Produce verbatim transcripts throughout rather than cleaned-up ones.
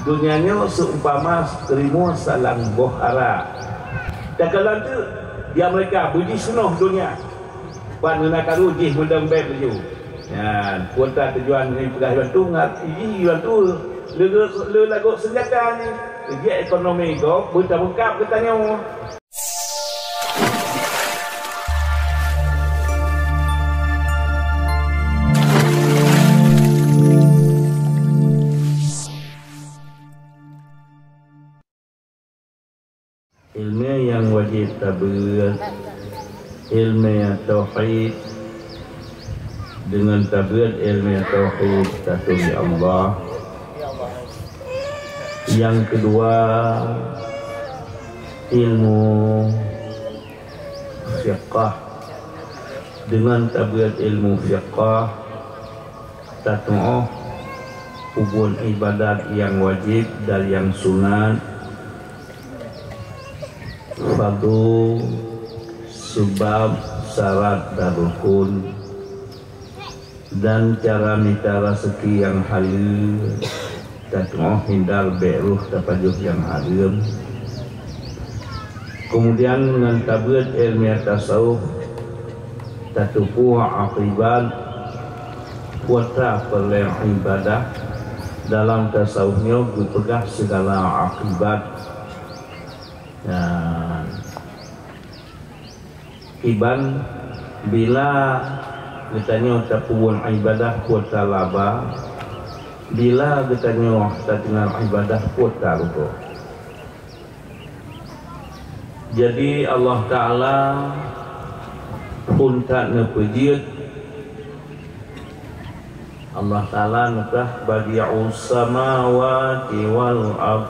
Donya nyoe seumpama teurimong salang boh ara. Takalon teuk di Amerika beujisinoh donya. Ban na karu jih meudong bèk laju. Nyan, kuota tujuan ni peugah laju tu ngat iji laju tu le, le lagot senjata ni. Keujiek ekonomi gob beutabeukab geutanyoe. Ileumèe nyang wajéb tabeuet, ileumèe tauhid. Deungon tabeuet ileumèe tauhid, taturi Allah. Nyang keudua, ilmu fiqah. Deungon tabeuet ilmu fiqah, tatu'oh peue buet ibadat nyang wajéb dan nyang sunat, fardu, seubab, syarat dan rukun, dan cara mita raseuki nyang haleue, tatu'oh hindar bèk rôh tapajoh nyang hareuem. Keumudian ngon tabeuet ileumèe tasawuf, tateupeue akibat, kuota peureulèe ibadah. Dalam tasawuf nyoe geupeugah sigala akibat. Nyan. Iban bila geutanyoe tapeubuet ibadah kuota laba, bila geutanyoe tadeungon ibadah kuota rugoe. Jadi Allah Ta'ala phôn that neupeujeuet. Allah Ta'ala neupeugah, "Badi'us samawati wal ard."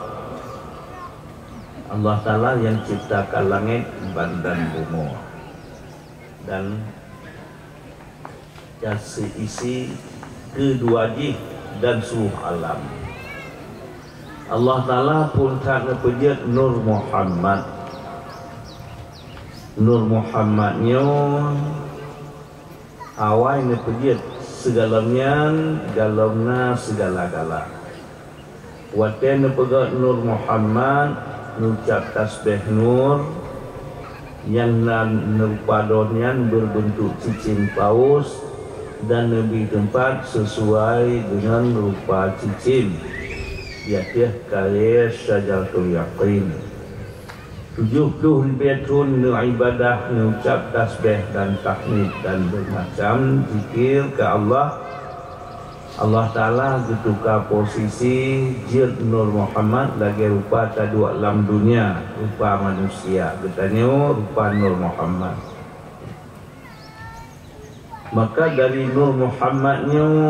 Allah Ta'ala nyang ciptakan langét ban dan bumoe, dan nyang seuisi keudua jih dan seuluruh alam. Allah Ta'ala phôn that neupeujeuet Nur Muhammad. Nur Muhammad nyoe awai neupeujeuet, sigohlom nyan gohlom na sigala-gala. Watèe neupeugah Nur Muhammad, neucab tasbeh Nur, nyang na rupa droe nyan beureubeuntôk cicém paus, dan neubri teumpat sisuai deungon rupa cicém di ateueh kayèe Syajaratul Yaqin. Tujoh ploh ribèe thôn neuibadah, neucab tasbeh dan tahmid dan beumacam zikir keu Allah. Allah Ta'ala geutuka posisi jeuet Nur Muhammad lagèe rupa taduek lam dunia, rupa manusia. Geutanyoe rupa Nur Muhammad. Maka dari Nur Muhammad nyoe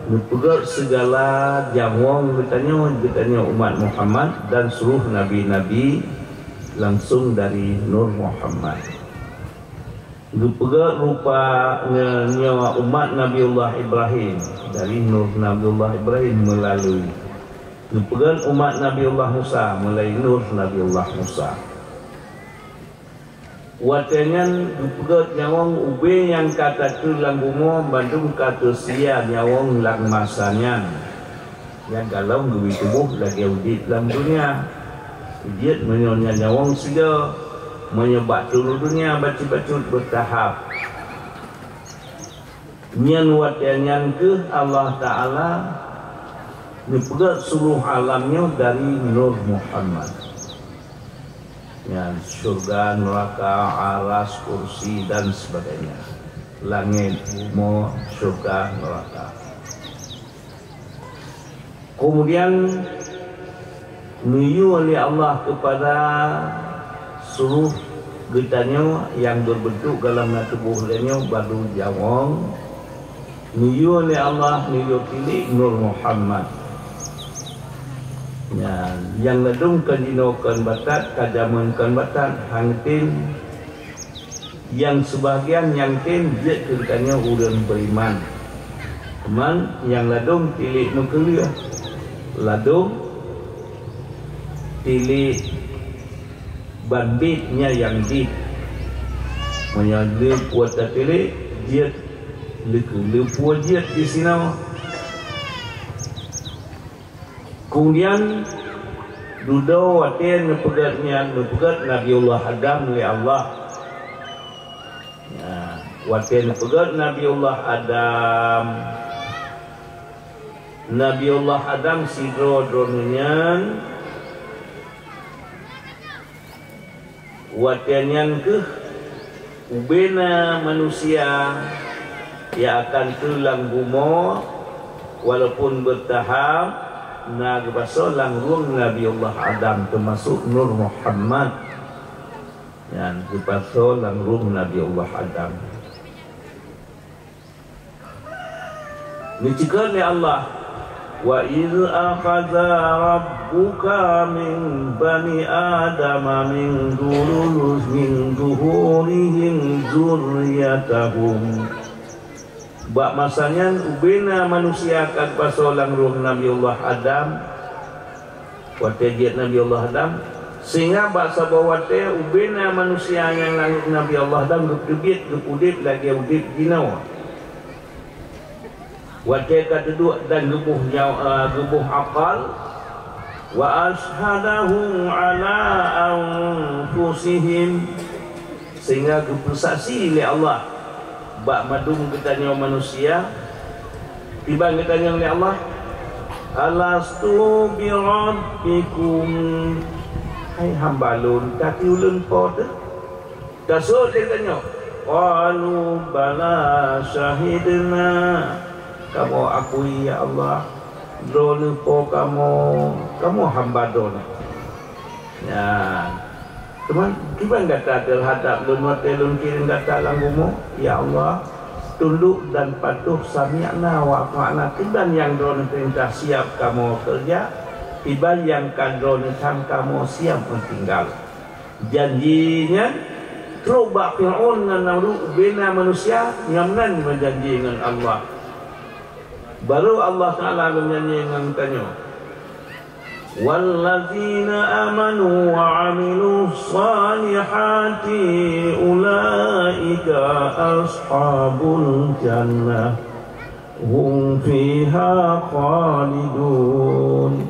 neupeugèt sigala nyawöng geutanyoe, geutanyoe umat Muhammad dan seuluruh nabi-nabi langsung dari Nur Muhammad. Geupeugèt rupa nge-, nyoe umat Nabiullah Ibrahim dari Nur Nabiullah Ibrahim meulalui. Geupeugèt umat Nabiullah Musa meulai Nur Nabiullah Musa. Watèe nyan geupeugèt nyawöng ubé nyang ka takheun lam bumoe bandum ka teusia nyawöng lam masa nyan. Nyang gohlom geubri tuboh lagèe udép lam dunia. Jeuet meunyoe nyan nyawöng sigoe, meunyoe bak teulôh dunia bacut-bacut beutahap. Nyan watèe nyan keuh Allah Ta'ala neupeugèt seuluruh alam nyoe dari Nur Muhammad. Nyan syurga, neuraka, aras, kursi, dan sebagainya. Langét, bumoe, syurga, neuraka. Keumudian, neuyue lé Allah keupada seuluruh geutanyoe nyang beureubeuntôk gohlom na tuboh lé nyoe badu nyawöng, neuyue lé Allah, neuyue tilék Nur Muhammad. Nyan, nyang ladôm kon jinoe kon batat, ka jameun kon batat, han tem. Nyang seubahagian nyang tem jeuet keu geutanyoe ureuëng beuiman. Teuma nyang ladôm tilék meukeuleueh, ladôm tilék ban biet nyan nyang biet. Meunyoe le peue tatilék, jeuet, le-, le peue jeuet disinoe. Kemudian dudoe watée neupeugét nyan, neupeugét Nabiullah Adam lé Allah. Ya, watée neupeugét Nabiullah Adam, Nabiullah Adam sidroe droeneuh nyan, watée nyan kheueh ubena manusia nyang akan teulang bumoe, walaupun beutahap, na geupasoe lam rueng Nabiullah Adam, teumasok Nur Muhammad. Nyan geupasoe lam rueng Nabiullah Adam. Neuceukeut lé Allah, "Wa idz akhadza rabbuka min bani Adama min dzurus-, min dzuhurihim dzurriyyatahum." Bak masa nyan ubena manusia ka geupasoe lam rueng Nabiullah Adam, watée jeuet Nabiullah Adam, sehingga bak saboh watée ubena manusia nyang lam rueng Nabiullah Adam geuteubiet, geupeuudeb lagée udeb jinoe. Watée ka teuduek dan geuboh nyaw-, eh, geuboh akal, "Wa asyhadahum ala anfusihim," sehingga geupeusaksi lé Allah bak mandum geutanyoe manusia, kiban geutanyong lé Allah, "Alastu birabbikum?" Hai hamba lôn, ka keuh ulôn Po teuh? Taseuôt lé geutanyoe, "Qalu bala syahidna." Kamoe akui, ya Allah, Droeneuh Po kamoe, kamoe hamba Droeneuh. Nyan. Teuma, kiban gata teuhadab lôn watée lôn kirém gata lam bumoe? Ya Allah, tundok dan patuh, sami'na wa ata'na, kiban nyang Droeneuh peurintah siab kamoe keureuja, kiban nyang ka Droeneuh tham kamoe siab meutinggai. Janji nyan trok bak Fir'aun ngon Namrud, ubena manusia, nyan meunan meujanji ngon Allah. Barô Allah Taala geujanji ngon tanyoe, "Wallazina amanu wa amilus salihati ulaika ashabul jannah hum fiha khalidun."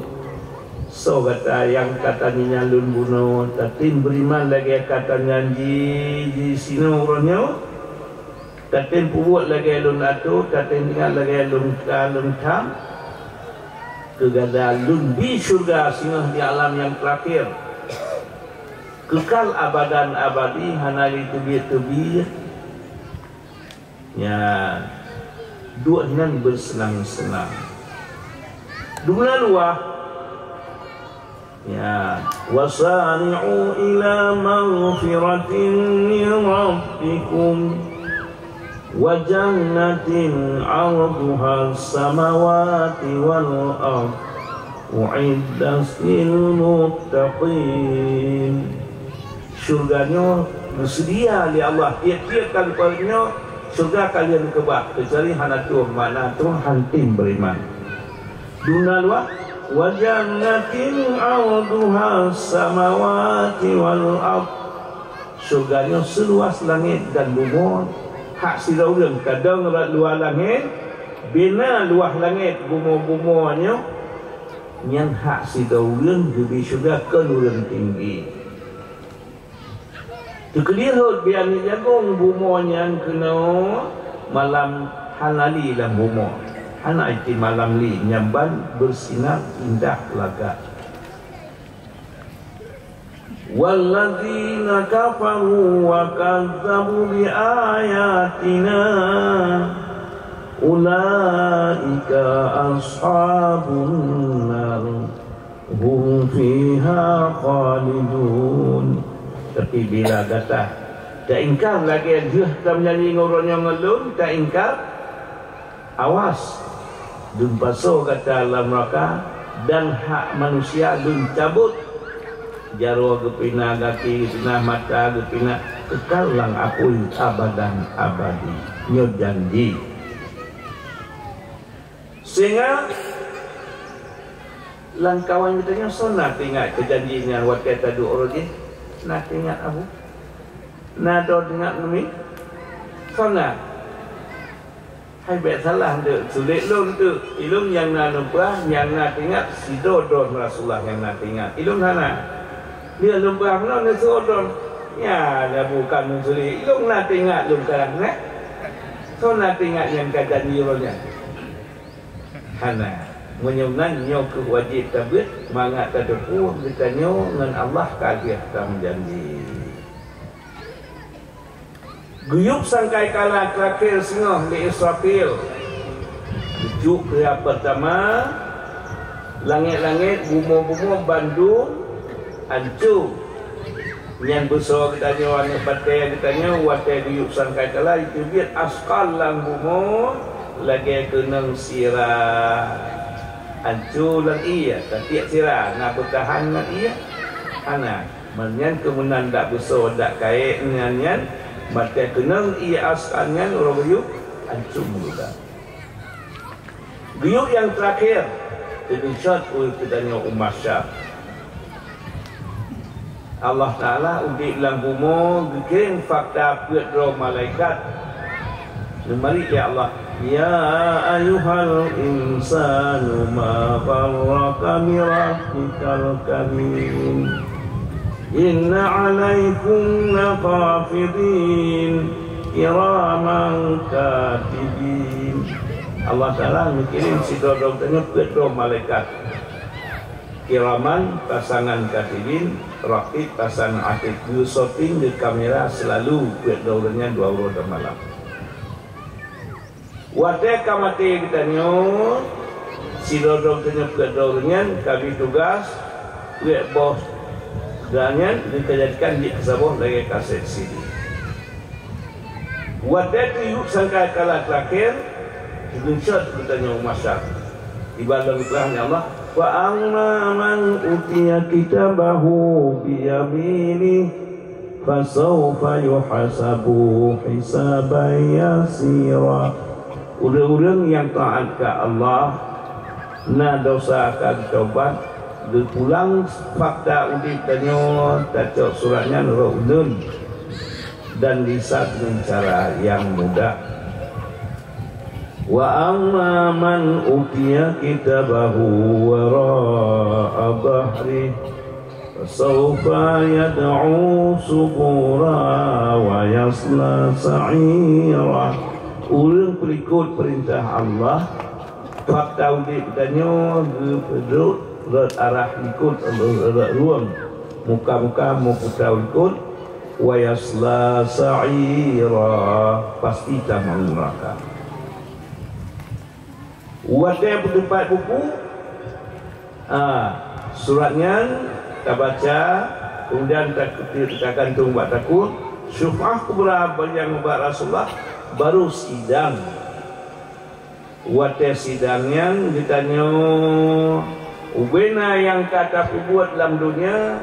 Soe gata nyang ka tanyoe nyan lôn bunoe, tatem beuriman lagée ka tajanji disinoe uroe nyoe? Tatem peubuet lagée lôn atô, tatem ingat lagée lôn ka lôn tham, keu gata lôn bi syeuruga singoh di alam nyang teulakhé, keukal abadan abadi, hana jiteubiet-teubiet. Nyan, duek nan beuseunang-seunang. Dum na luwah. Ya, "Wasari'u ila maghfiratin min rabbikum wa jannatin 'arduhas samawati wal ard, u'iddat lil muttaqin." Syeuruga nyoe geuseudia lé Allah tieb-tieb kali paléng nyoe, syeuruga ka lheueh neukeubah, keucuali hana tueng, makna tueng han tem beuriman. Dum na luwah, "Wa jannatin 'arduhas samawati wal ard." Syeuruga nyoe seuluwah langét dan bumoe, hak sidroe ureuëng ka dong rot luwa langét, bina luwah langét bumoe-bumoe nyoe, nyan hak sidroe ureuëng geubri syeuruga kon ureuëng tinggi. Teukeulihot bian jagong bumoe nyan keunoe malam hana li lam bumoe, hana item malam li, nyan ban beusinar indah lagak. "Walladzina kafaru wa kadzdzabu bi ayatina ulaika ashabun nar." Hum fiha khalidun. Tapi bila gata taingkar lagée lheueh tameujanji ngon uroe nyoe ngon lôn, taingkar, awas, lôn pasoe gata lam neuraka dan hak manusia lôn cabot. Jaroe geupinah, gaki geupinah, mata geupinah, keukal lam apui abadan abadi. Nyoe janji. Sehingga lamkawan geutanyoe soe na teuingat keu janji nyan watée taduek uroe jih? Na teuingat, Abu? Na droe teuingat, Umi? Soe na? Hai, bèk salah teuk, sulet lôn teuk. Ilôn nyang na lôn peugah, nyang na teuingat sidroe droe Rasulullah nyang na teuingat. Ilôn hana. Dia lôn peugah meunan, dia sidroe droe. Ya, dah bukan lôn sulet. Ilôn na teuingat lôn kadang, eh. Soe na teuingat nyang ka janji lôn nyan? Hana. Meunyoe nan, nyoe keuh wajéb tabeuet mangat tateupeue geutanyoe ngon Allah ka lheueh tameujanji. Geuyueb sangkai kala teurakhé singoh lé Israfil. Geucok keu nyang peurtama, langét-langét, bumoe-bumoe bandum anco. Nyan beusoe geutanyoe, aneuk batée geutanyoe, watée geuyueb sangkai kala, jiteubiet asqal lam bumoe lagée keunong sira. Anco lam ié, tapi sira na beutahan ngon ié? Hana. Meunyan keumeunan dak beusoe, dak kayée nyan, nyan, watée keunong ié asqal nyan uroe geuyueb, anco meuluda. Geuyueb nyang teurakhé, teugeusot u geutanyoe u mahsyar. Allah Taala udeb lam bumoe geukirém fakta peuet droe malaikat. Neumarit lé Allah, "Ya ayyuhal insanu ma gharraka bi rabbikal karim. Inna 'alaikum lahafidhin kiraman katibin." Allah Taala geukirém sidroe-droe geutanyoe peuet droe malaikat. Kiraman, pasangan katibin, raqib, pasangan atid, geusoting, geukamera seulalu peuet droe ureuëng nyan dua uroe dan malam. Watée ka maté geutanyoe, sidroe-droe geutanyoe peuet droe ureuëng nyan ka bri tugaih peuet boh, dan nyan geukajadikan jeuet keu saboh lagée kasét C D. Watée teuyueb sangkai kala teurakhé, teugeusot geutanyoe u mahsyar. Ibarat lom geupeugah lé Allah, "Fa amma man utiya kitabahu bi yaminih, fa saufa yuhasabu hisaban yasira." Ureuëng-ureuëng nyang taát keu Allah, na desya ka geutobat, geupulang fakta udeb tanyoe, tacok surat nyan rot uneun dan dihisab ngon cara nyang mudah. Wa amma man utiya kitabahu wara'a dhahrih, fasaufa yad'u subura wa yasla sa'ira. Ureuëng peulikot peurintah Allah, fakta udeb tanyoe geupeudrot rot arah likot, rot rueng, muka-muka meuputa likot, wa yasla sa'ira, pasti tamong neuraka. Watée peuteupat buku, ah, surat nyan tabaca, kemudian takeutik, takantong bak takue, syufa'ah kubra bak nyang bak Rasulullah, baru sidang. Watée sidang nyan geutanyoe, ubena nyang ka tapeubuet lam donya,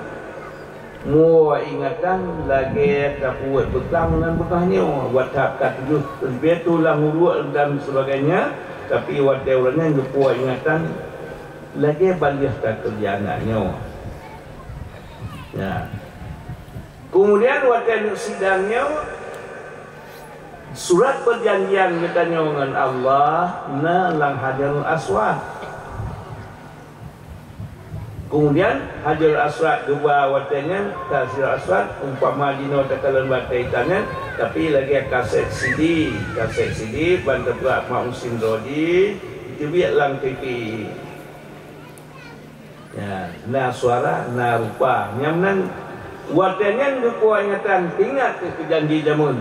muwoe ingatan lagée tapeubuet beukang ngon beukah nyoe, watée ka tujoh teubiet tulang uruek dan sebagainya, tapi watée ureuëng nyan geupuwoe ingatan lagée ban lheueh takeureuja nyoe. Ya. Keumudian watée neuk sidang nyoe, surat peujanjian geutanyoe ngon Allah na lam Hajarul Aswad. Keumudian Hajarul Aswad geuba watée nyan, ka Hajarul Aswad umpama jinoe takalon batée itam nyan, tapi lagée kasét C D, kasét C D ban teupeugah mak usim droe jih, teubiet lam T V. Ya, na suara, na rupa. Nyang meunan watée nyan geupuwoe ingatan, teuingat keu janji jameun.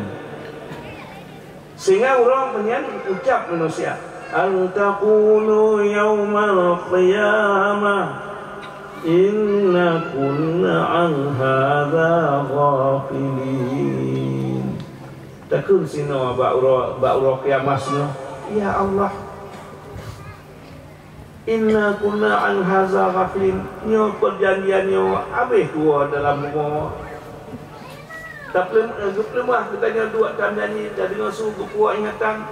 Sehingga uroe nyan ucab manusia, "An taqulu yaumal qiyamah, inna kunna an hadza ghafilin." Takheun sinoe bak uroe, bak uroe kiamat sinoe, "Ya Allah, inna kunna an hadza ghafilin." Nyoe peujanjian nyoe habéh tuwoe dalam bumoe. Tapeuleu-, eh, geupeuleumah geutanyoe duek tam janji, tadeungoe su geupuwoe ingatan.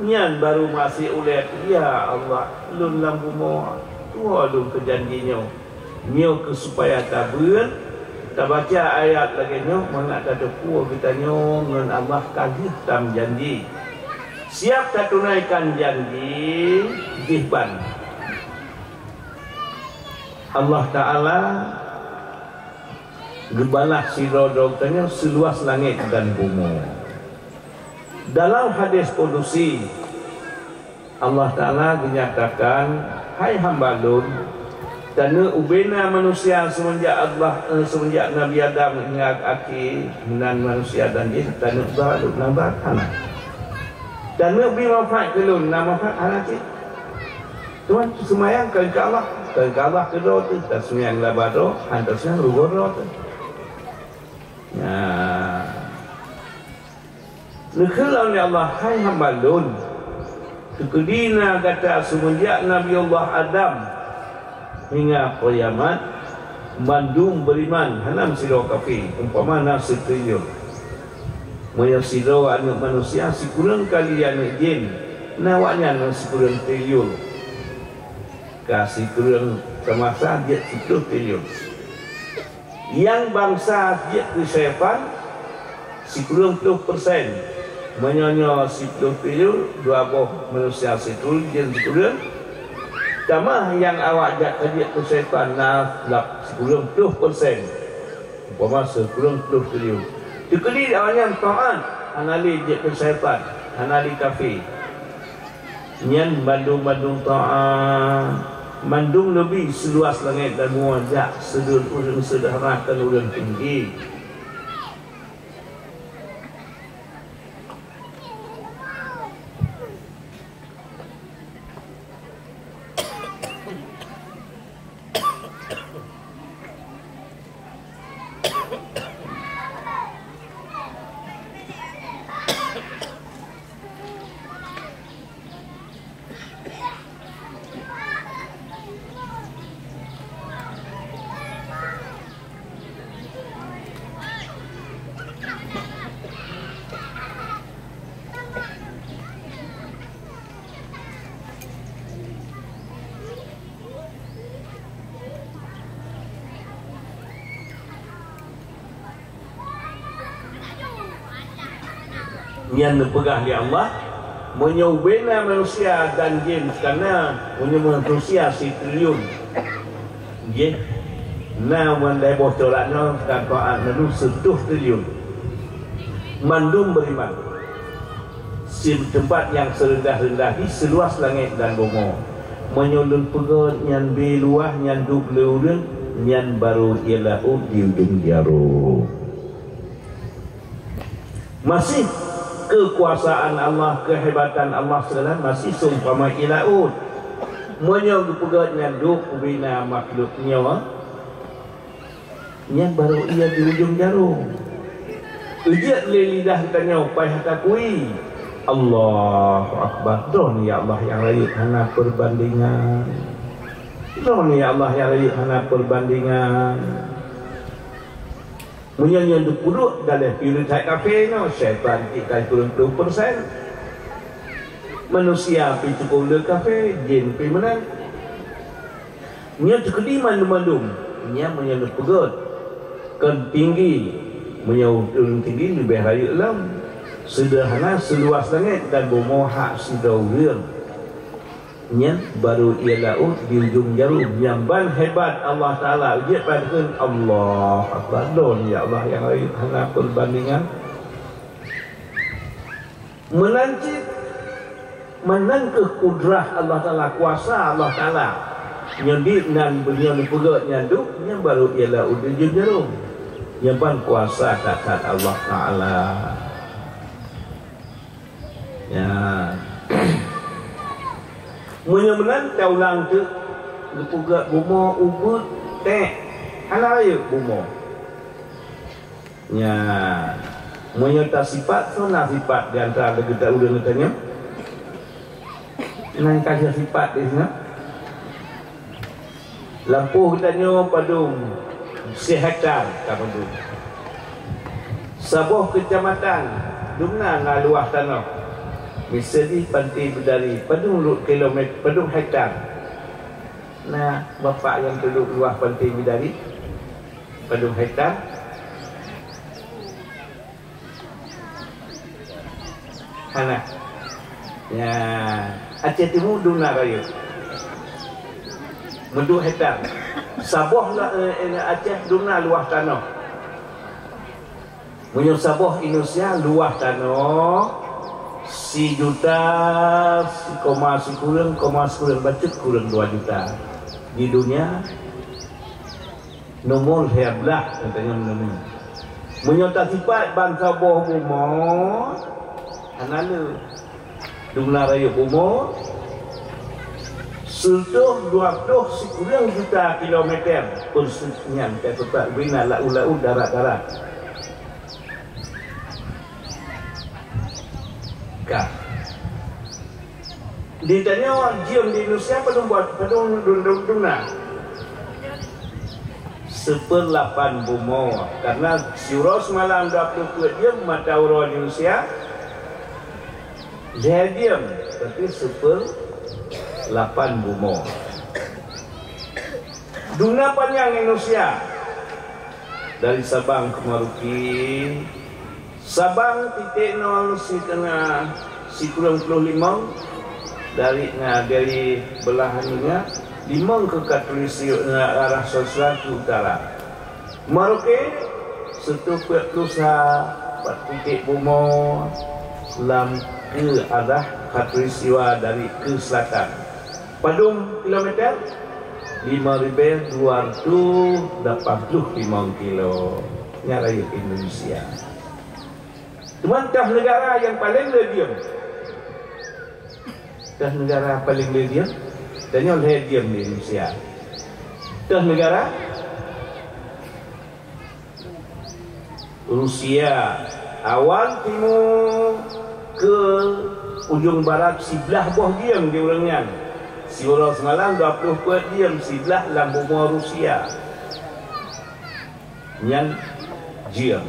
Nyan barô maséh ulée, "Ya Allah, lôn lam bumoe tuwoe lôn keu janji nyoe." Nyoe keuh supaya tabeuet, tabaca ayat lagée nyoe mangat tateupeue geutanyoe ngon Allah ka lheueh tam janji. Siap tatunaikan janji jih ban. Allah Ta'ala geubalah sidroe-droe geutanyoe siluas langét dan bumoe. Dalam hadis kudusi, Allah Ta'ala geunyatakan, "Hai hamba Lôn, taneuk ubena manusia seumeunjak Allah, eh, seumeunjak Nabi Adam hingga akhé, meunan manusia dan jin, taneuk ba Lôn nang ba hana. Taneuk bi manfaat keu Lôn, na manfaat hana cit. Tuhan seumayang kon keu Allah, kon keu Allah keudroe teuh, taseumayang laba droe, han taseumayang rugoe droe teuh." Nah. Neukheun lé Allah, "Hai hamba Lôn, teukeudi na gata seumeunjak Nabi Allah Adam hingga kiamat, mandum beriman, hana sidroe kafé, umpama na sitriliun. Meunyoe sidroe aneuëk manusia sikureueng kali aneuëk jén, na awaknyan nyang sikureueng triliun, ka sikureueng tamasa jeuet siploh triliun." Nyang bansa jeuet keu syaitan sikureueng ploh persen. Meunyoe nyoe siploh triliun, dua boh manusia sikureueng, jén sikureueng, tamah nyang awak jak ka jeuet keu syaitan na lap sikureueng ploh persen. Umpama sikureueng ploh triliun. Teukeudi awaknyan taát, hana lé jeuet keu syaitan, hana lé kafé. Nyan bandum-bandum taát, mandum Nabi siluas langét dan bumoe jak seudeuh ureuëng seudeurhana kon ureuëng tinggi. Nyan neupeugah lé Allah, meunyoe ubena manusia dan jén kana, meunyoe manusia sitriliun, jih na mandai boh corak nyoe ka taát nanu seutoh triliun. Mandum beriman. Sim teumpat nyang seureundah-reundah di siluas langét dan bumoe. Meunyoe lôn peugét nyan bé luwah nyan duek lé ureuëng, nyan barô ié laôt di ujong jaroe. Masih keukuasaan Allah, keuhebatan Allah segala masih seumpama ié laôt. Meunyoe geupeugét nyan duek ubena makhluk nyoe, nyan barô ié di ujong jaroe. Eujeuet lé lidah geutanyoe paih takui. Allahu Akbar. Droeneuh ya Allah nyang rayeuk hana peubandingan. Droeneuh ya Allah nyang rayeuk hana peubandingan. Meunyoe nyoe teupeudok daleh peureuleutai kafé nyoe, syaitan pih ka sikureueng ploh persen. Manusia pih cukôp le kafé, jén pih meunan. Nyoe teukeudi mandum-mandum, nyan meunyoe neupeugét kon tinggi, meunyoe ureuëng tinggi leubeh rayeuk lom. Seudeurhana siluas langét dan bumoe hak sidroe ureuëng. Nyan barô ié laôt di ujong jaroe. Nyan ban hebat Allah Taala. Jeuet ban kheun, "Allahu Akbar." Droeneuh ya Allah nyang rayeuk hana peubandingan. Meunan cit, meunan kheueh kudrah Allah Taala, kuasa Allah Taala. Nyoe dit nan beunyoe neupeugét nyan duek, nyan barô ié laôt di ujong jaroe. Nyan ban kuasa that-that Allah Taala. Ya. Meunyoe meunan taulang teuk, geupeugét bumoe ubeuet, téh, hana rayeuk bumoe. Ya. Meunyoe tasipat, soe na sipat di antara geuta ureuëng geutanyoe? Nan ka sipat di sinan? Lampôh geutanyoe padum sihektar ka padum. Saboh keucamatan dum na, na luwah tanoh. Miseue jih Panté Bidari padum lu-, kilomet-, padum hektar. Na bapak nyang teuduek luwah Panté Bidari padum hektar? Hana. Ya, Aceh Timu dum na rayeuk. Meuduek hektar. Saboh la-, eh, eh, Aceh dum na luwah tanoh. Meunyoe saboh Indonesia luwah tanoh sijuta sikoma sikureueng, koma sikureueng bacut kureueng dua juta. Di dunia nomor lhèe blah geutanyoe meunyoe. Meunyoe tasipat ban saboh bumoe, hana le. Dum na rayeuk bumoe, seutoh dua ploh sikureueng juta kilometer peunseuet nyan teupat bina laôt-laôt darat-darat. Ka. Di tanyoe jeuem di Indonesia padum buat, padum dum, dum, dum na. Seupeulapan bumoe. Karena siuroe seumalam dua ploh peuet jeuem mata uroe di Indonesia, lhèe jeuem, berarti seupeulapan bumoe. Dum na panyang Indonesia, dari Sabang ke Merauke, Sabang titik nol siteungoh sikureueng ploh limong, dari, na, dari belahan dunia, limong keu khatulistiwa, na, arah selatan keu utara. Merauke, seutoh peuet ploh sa titik bumoe lam keu arah khatulistiwa dari keu selatan. Padum kilometer? Lima ribèe dua ratus lapan puluh limong kilo. Nyan rayeuk Indonesia. Teuma toh neugara nyang paleng le jeuem. Toh neugara paleng le jeuem. Tanyoe lhèe jeuem di Indonesia. Toh neugara Rusia, awai timu keu ujong barat siblaih boh jeuem di ureueng nyan. Siuroe seumalam dua ploh peuet jeuem siblaih lam bumoe Rusia. Nyan jeuem.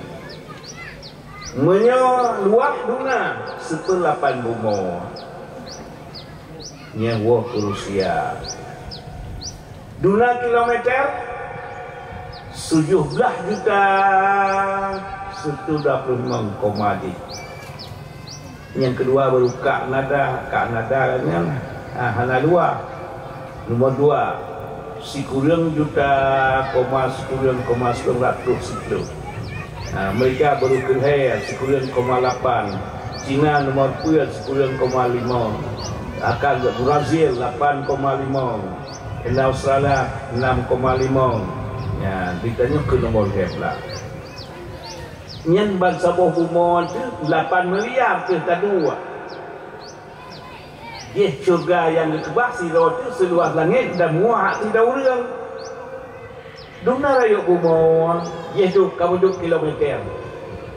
Meunyoe luwah dum na seupeulapan bumoe, nyan woe keu Rusia. Dum na kilometer, tujoh blah juta seutoh dua ploh limong koma jih. Nyang keudua baru Kanada, Kanada nyan, ah, hana luwah. Nomor dua, sikureueng juta koma sikureueng koma sikureueng ratus siplôh. Ah, Amerika baru keulhèe sikureueng koma lapan. Cina nomor peuet sikureueng koma limong. Akan Brazil lapan koma limong. Kena Australia enam koma limong. Ya, di tanyoe keu nomor lhèe blah. Nyan ban saboh bumoe teuh lapan miliar teuh taduek. Jih syeuruga nyang geukeubah sidroe teuh seuluwah langét dan meuah hak sidroe ureueng. Dum na rayeuk bumoe, jih teuh ka meuduek kilometer.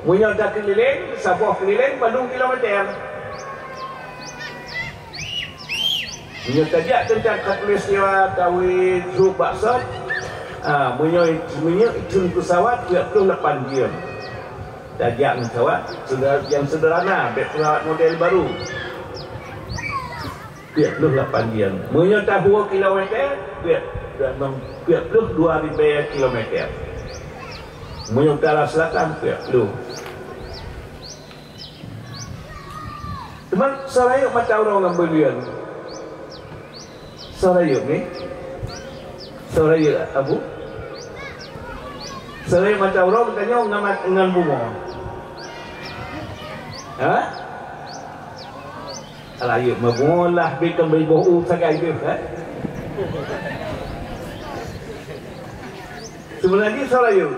Meunyoe takeulileng, saboh keulileng padum kilometer. Meunyoe tajak teuntang khatulistiwa tawi trôk bak sot, ah, meunyoe, meunyoe itheun peusawat peuet ploh lapan jeuem. Tajak ngon pesawat seude-, nyang seuderhana, bèk pesawat model baru. Peuet ploh lapan jeuem. Meunyoe tahue kilometer, peuet, peuet ploh dua ribèe kilometer. Meunyoe utara selatan, peuet ploh. Teuma soe rayeuk mata uroe ngon buleuen? Soe rayeuk nyoe? Soe rayeuk, Abu? Soe rayeuk mata uroe geutanyoe ngon mat-, ngon bumoe? Ha? Rayeuk meubumoe lah, bèk keu beuboh u sagai deuh, ha? Seubeuna jih soe rayeuk?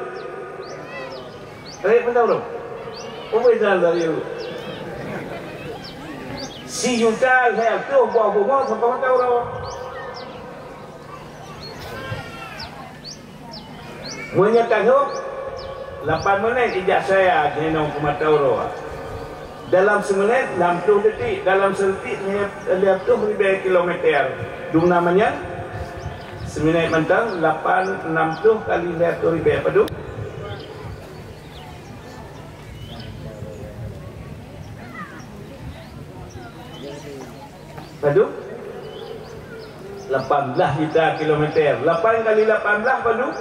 Rayeuk mata uroe. Ubé jalan dari u. Sijuta lhèe reutôh boh bumoe sampoe mata uroe. Meunyoe tanyoe lapan menit ijak saya jinoe keu mata uroe. Dalam seumenit enam ploh detik, dalam seudetik lhèe, lhèe reutôh ribèe kilometer. Dum na manyang, seumenit mantong lapan, enam ploh kali lhèe reutôh ribèe, padum? Padum? Lapan blah juta kilometer. Lapan kali lapan blah padum?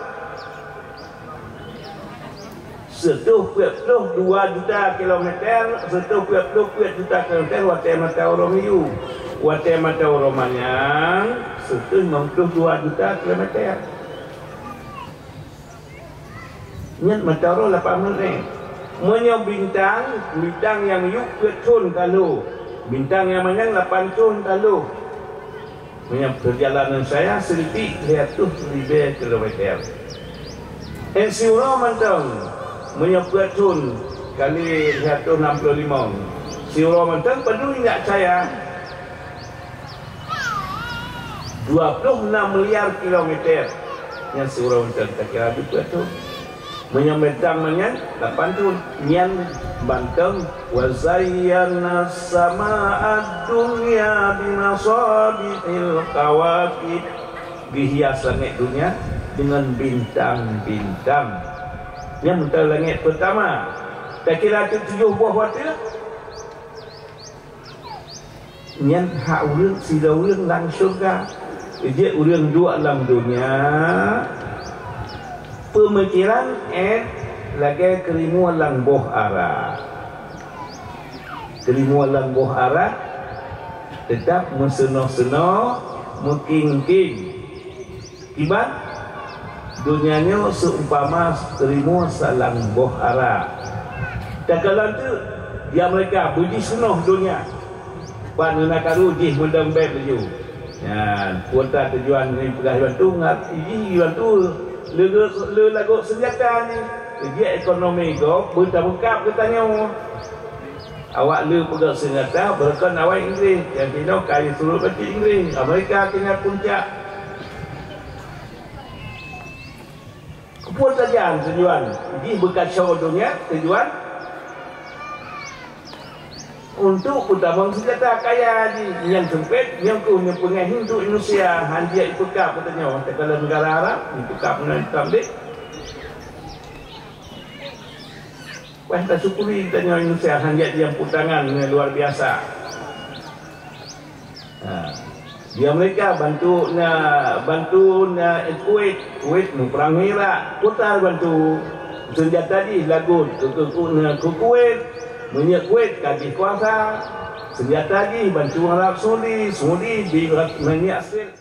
Seutoh peuet ploh dua juta kilometer, seutoh peuet ploh peuet juta kilometer watèe mata uroe miyueb. Watèe mata uroe manyang, seutoh limong ploh dua juta kilometer. Nyan mata uroe lapan menit. Meunyoe bintang, bintang nyang miyueb peuet thon ka lhôh. Bintang nyang manyang lapan thon ka lhôh. Meunyoe peurjalanan saya seudetik lhèe reutôh ribèe kilometer. Eh, siuroe mantong, meunyoe peuet thon kali lhèe reutôh nam ploh limong, siuroe mantong padum ingat saya? Dua ploh nam miliar kilometer. Nyan siuroe mantong, takira peuet thon. Meunyoe bintang nyan lapan thon, nyan mantong. "Wa zayyana sama'ad dunya bi masabihil kawakib." Geuhias langèt donya deungon bintang-bintang. Nyan mantong langèt peurtama. Takira tujoh boh watèe. Nyan hak ureueng sidroe ureueng lam syeuruga. Jeuet ureueng duek lam donya, peumikeran èt lagèe keurimua lam boh ara. Keurimua lam boh ara teutap meuseunoh-seunoh, meuking-king. Kiban donya nyoe seumpama keurimua salam boh ara. Takalon teuk di Amerika beujih seunoh donya. Ban na karu jih meudong bèk laju. Nyan, kuota tujuan ni peugah Yuan tu ngat jih Yuan tu le, le, le lagot seunjata jih. Jih ekonomi gob beutameukab geutanyoe. Awak le peugah seunjata beureukan awai Inggris, nyang jinoe ka jisurot bak Inggris, Amerika keunan puncak. Keupeue sajan tujuan jih beukaco donya, tujuan untuk peutamong seunjata kaya jih nyang seumpet, nyang keuh nyang peungéh untuk Indonesia, han jeuet ipeukab geutanyoe, takalon neugara Arab, ipeukab ngon tambek. Wah, tasyukuri geutanyoe Indonesia han jeuet nyang putangan nyang luar biasa. Ha. Di Amerika bantu na, bantu na Kuwait, Kuwait muprang Irak, putar bantu seunjata jih lagot keu, keu, keu, keu Kuwait. Meunyoe Kuwait ka jih kuasa, seunjata jih bantu Arab Saudi, Saudi di minyak sel.